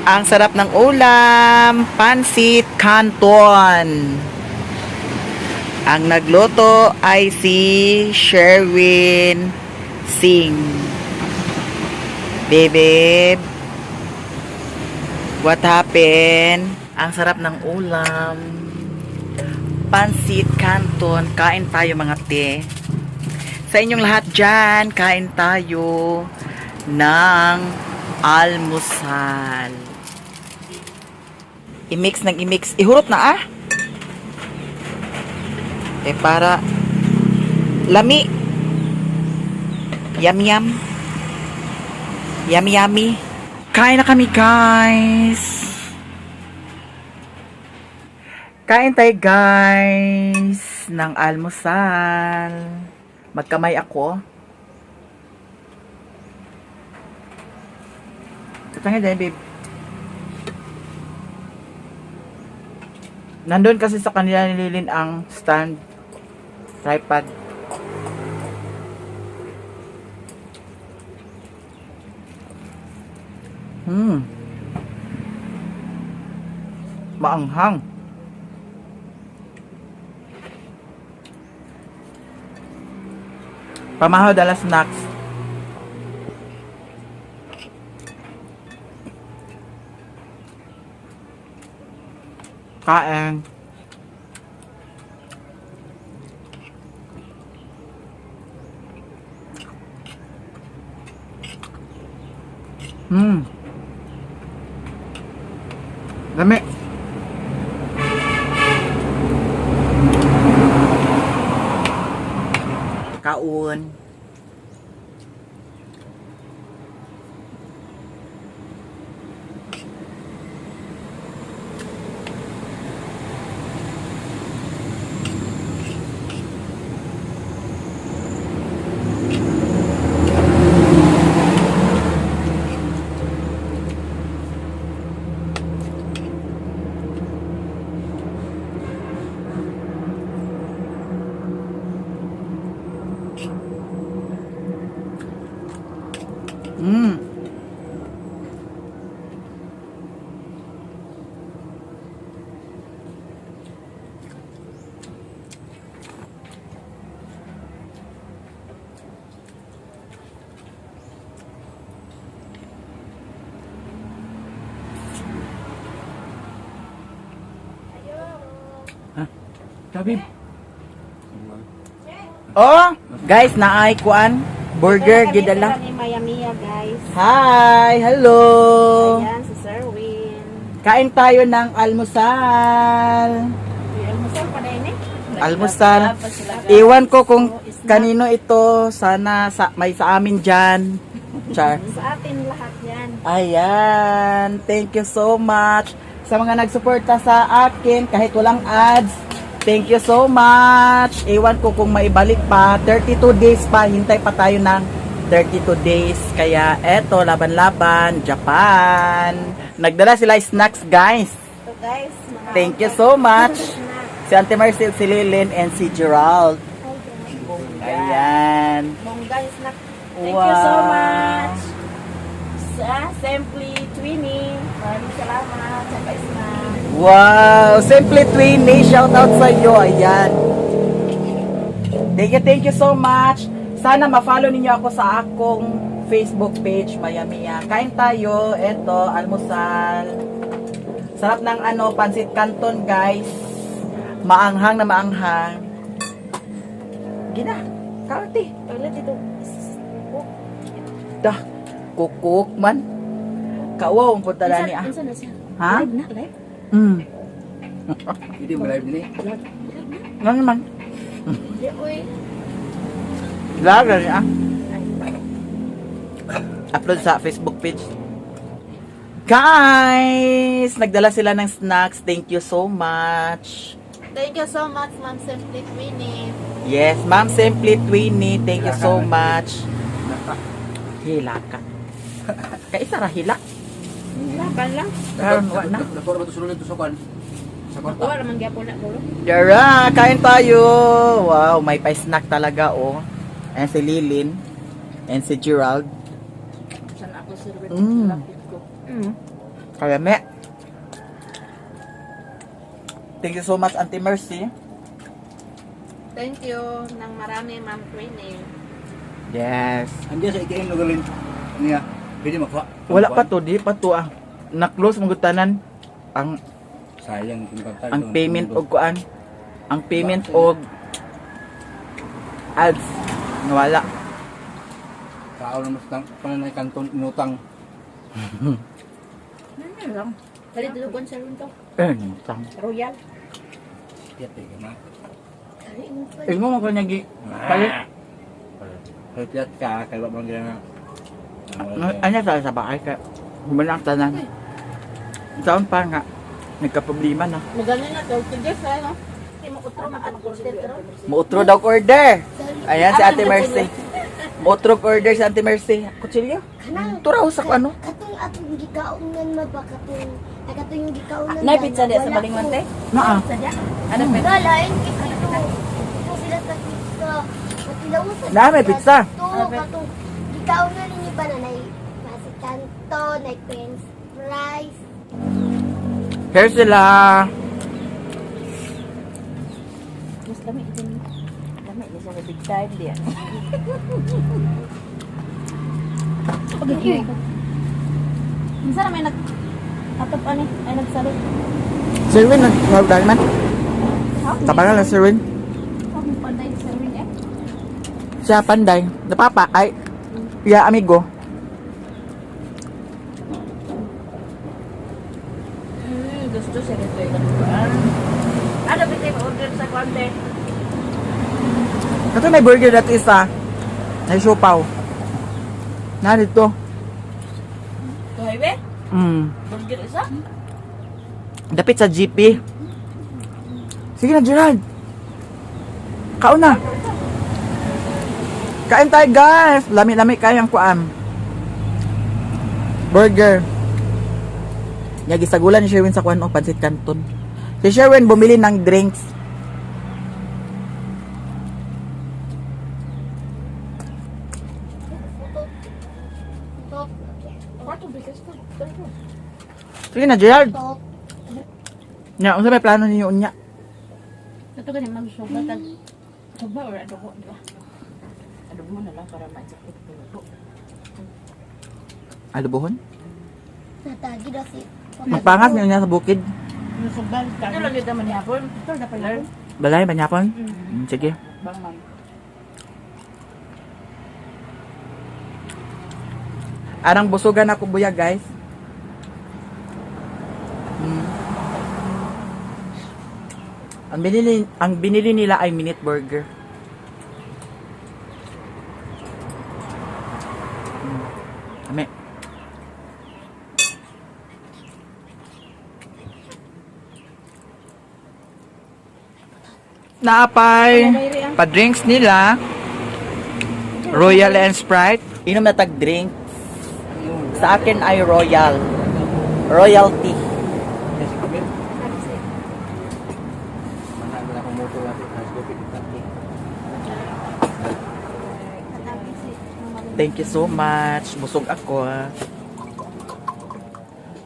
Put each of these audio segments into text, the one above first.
Ang sarap ng ulam, pansit canton. Ang nagluto ay si Sherwin Singh. Babe, what happened? Ang sarap ng ulam. Pansit canton. Kain tayo, mga te. Sa inyong lahat dyan, kain tayo ng almusal. I-mix ng i-mix. Ihurot na ah. Eh para lami. Yum yum. Yummy yummy. Kain na kami, guys. Kain tayo, guys, ng almusal. Magkamay ako. Ito nga din, babe. Nandun kasi sa kanila nililin ang stand tripod. Maanghang. Pamahaw dala snacks. Kain. Lami. Kaon. Sabi. Oh, guys, naay kuan burger gidala. Ni Maya Mia, guys. Hi, hello. Ayan, si Sir Win. Kain tayo ng almusal. Almusal pa na yun eh. Almusal. Iwan ko kung kanino ito. Sana sa, may sa amin dyan. Char. Sa atin lahat yan. Ayan. Thank you so much sa mga nagsuporta sa akin kahit walang ads. Thank you so much. Iwan ko kung maibalik pa. 32 days pa. Hintay pa tayo ng 32 days. Kaya eto, laban-laban, Japan. Nagdala sila snacks, guys. So guys, mga Thank you so much. Snack. Si Ate Marcel, si Lilin, and si Gerald. Ayan. Bongga yung snack. Thank you so Wow. much. Sa Simply Twinnie. Maraming salamat sa pa-snack. Wow! Simply Twinnie, shout out sa iyo. Ayan. Thank you so much. Sana ma-follow ninyo ako sa akong Facebook page, Maya Mia. Kain tayo. Eto, almusal. Sarap ng ano, pansit canton, guys. Maanghang na maanghang. Gina, kaunti. Toilet ito. Oh, Dah, kukuk man. Kawaw ang punta ni ah. Unsa na siya? Ha? Live na, live. Hindi mo live ni. Ano naman? Di, uy. Live na ah. Upload sa Facebook page. Guys, nagdala sila ng snacks. Thank you so much. Thank you so much, Ma'am Simply Twinnie. Yes, Ma'am Simply Twinnie, thank you so much. Hila ka. Kaisa ra hila. Laban lang. Karon wa na. Napura ba ito sulod ito sa kwan? Sa kwarta. Wala man gyapon na gulo. Yara, kain tayo. Wow, may pa-snack talaga oh. And si Lilin and si Gerald. Saan ako, Sir Win? Mm. Lapit ko. Kalame. Thank you so much, Auntie Mercy. Thank you ng marami, Ma'am Queenie. Yes. Andiyan sa ATM no galin niya. Pwede makuha. Wala pa to, di pa to ah. Na-close mong tanan ang Sayang kung pagtag. ang payment og kuan. Ang payment og ads nawala. Tao naman sa pananay kanton inutang. Ano lang? Palit dulugon sa runto. Eh, tang. Royal. Piyat eh na. Imo mo kanya gi palit. Piyat ka kay wa man gina. Ano sa bahay kay human ang tanan. Taon pa nga nagka-problema na. Maganda na, 30 days, ano? Hindi mo utro, makakorte, pero. Muutro daw order. Ayan si Ate Mercy. Muutro order si Ate Mercy. Kutsilyo. Kanang Turaw sa ano? Katong atong gikaonan ma ba katong ay katong yung gikaonan. Nay, pizza di sa Balingwante? Naa. Ano pa? Wala lain kay ito. Ito sila sa pizza. Matilaw sa Na, may pizza. To katong gikaonan ninyo ba na nay pasikanto, nay french fries. Here sila. Mas lami din. Lami ni siya big time di. Okay. Minsan na may nag... Atop ani, ay nagsalit. Sir Win, nag man. Tabangan lang Sir Win. Ako panday sa rin eh. Siya panday. Napapa ay ya amigo. Gusto siya nito yung kuan. Ano ba tayo order sa kuan te? Kato may burger dati isa. May siopaw. Narito. Tuhay be? Burger isa? Dapit sa GP. Sige na, Gerald. Kaon na. Kain tayo, guys. Lami-lami kayang kuan. Burger. Nya gisagulan ni Sherwin sa kuan og pansit canton. Si Sherwin bumili ng drinks. Tok, Kwato bigas ko. Sige na, Gerald. tok. Nya, unsa may plano ninyo unya? Ito gani magsuba tag suba or adobo, di ba? Adobo na lang para ma-sakit ko. Alubohon? Natagi daw si Magpangas mi unya sa bukid. Suba Ito lang yun naman yapon. Ito na pala. Balay banyapon? Sige. Bang man. Arang busugan ako buya, guys. Ang binili nila ay minute burger. Ame. Naapay. Pa-drinks nila. Royal and Sprite. Inom na tag drink. Sa akin ay Royal. Royalty. Yes, kapit. Manang na akong motor natin. Mas gupit kita. Thank you so much. Busog ako. Ah.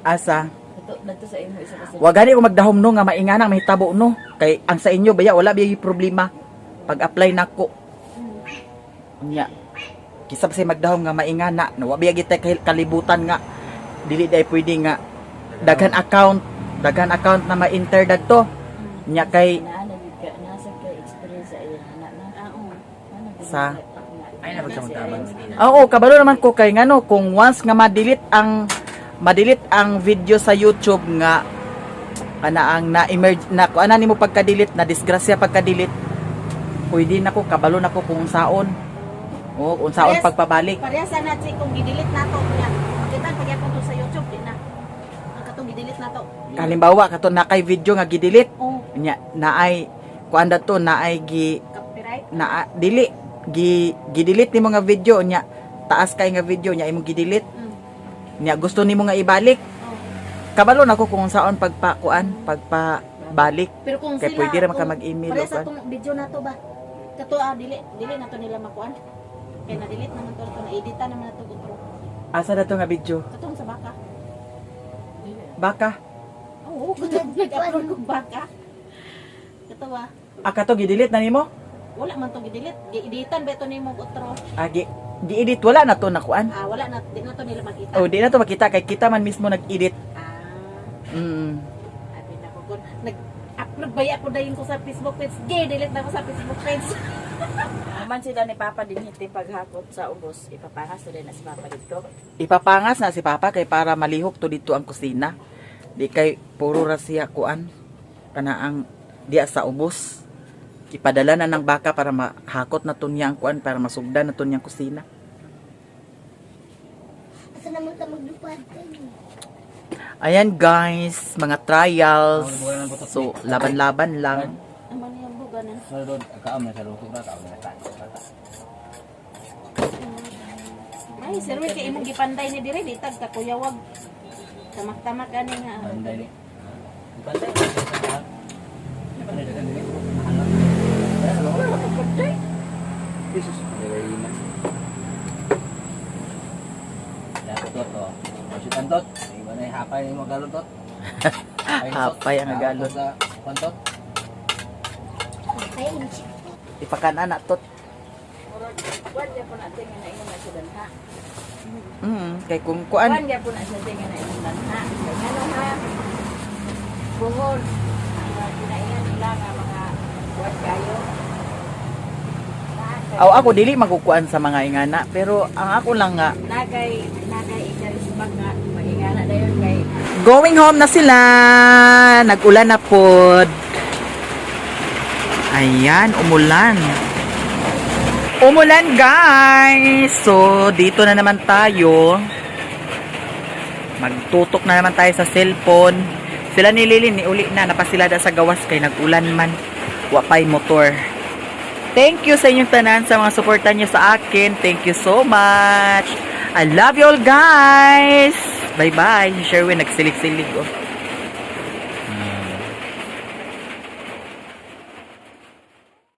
Asa? Ito, nagto sa imo isa kasi. Wa gani ko magdahom no nga mainganang mahitabo no. Kay ang sa inyo baya wala biya problema. Pag-apply nako. Unya. Kisa pa say magdahom nga maingana no wa biya gitay kalibutan nga dili day pwede nga daghan account na ma-enter dadto. Nya kay Naa na gid ka nasa kay experience sa iya anak na. Ah, oo. Ano gid Sa? ka- Ay, napagsamang Oo, kabalo naman ko kay ngano kung once nga ma-delete ang video sa YouTube nga ana ang na emerge na kung ana nimo pagka-delete na disgrasya pagka-delete, pwede na ko kabalo na ko kung unsaon. O unsaon Yes. pagpabalik. Parehas na si kung gidelete na to niya. Makita pagyapon to sa YouTube di na. Ang katong gidelete na to. Halimbawa kato na kay video nga gi-delete Oh, nya naay kuan to naay gi copyright. na dili gi gi-delete nimo nga video nya taas kay nga video nya imong gi-delete nya gusto nimo nga ibalik. Oh. Kabalo na ko kung saon pagpakuan pagpabalik. Pero kung Kay sila pwede ra man ka kung mag-email Parehas o kuan. atong video na to ba? Kato ah, dili dili na to nila makuan. Kay na delete naman to na editan naman na to utro. Asa na to nga video? Katong sa baka. Baka. Oo, nag-upload kog baka. Katawa. Ah, kato gi-delete na nimo? Wala man to gi-delete. Gi-editan ba ito nimo otro? Ah, gi-edit wala na to nakuan. Ah, wala na, di na to nila makita. Oh, di na to makita kay kita man mismo nag-edit. Ah, abi na ko kun nag-upload ba ako dayon ko sa Facebook page. Gi-delete na ko sa Facebook page. Man sila ni Papa din hiti paghakot sa ubos, ipapangas na din na si Papa dito. Ipapangas na si Papa kay para malihok to dito ang kusina. Di kay puro ra siya kuan kana ang diya sa ubos. Ipadala na ng baka para mahakot na to niya ang kuan para masugdan na to niya ang kusina. Asa naman ta maglupad kayo? Ayan guys, mga trials. So, laban-laban lang. Aman yung buga na. Sa road, kaam na sa luto ra, kaam na sa. Ay, sir, wait, kay imong gipanday ni dire di tag kakuyawag. Tamak-tamak ani nga. Panday ni. Panday. Panday ka dili. Jesus, dili na. Dapat to to. Pasitan tot. Iba na hapay ni mo galon tot. Hapay ang galon. Sa pantot. Ay, inchik. Ipakanan na to. Kuan gyapon na tingin na ingon na siya danha. Kay kung kuan Kuan gyapon na siya tingin na ingon danha. Kay ngano ha? Bungol. Ang mga kinainan nila nga mga kuan kayo. Aw, ako dili magukuan sa mga ingana, pero ang ako lang nga Nagay ikarisbag nga magingana dayon kay going home na sila. Nag-ulan na pod. Ayan, umulan. Umulan, guys. So, dito na naman tayo. Magtutok na naman tayo sa cellphone. Sila ni Lilin, ni uli na. Napasilada sa gawas kay nag-ulan man. Wa pa'y motor. Thank you sa inyong tanan, sa mga suporta niyo sa akin. Thank you so much. I love you all, guys. Bye-bye. Si Sherwin, nagsilig-silig. Oh.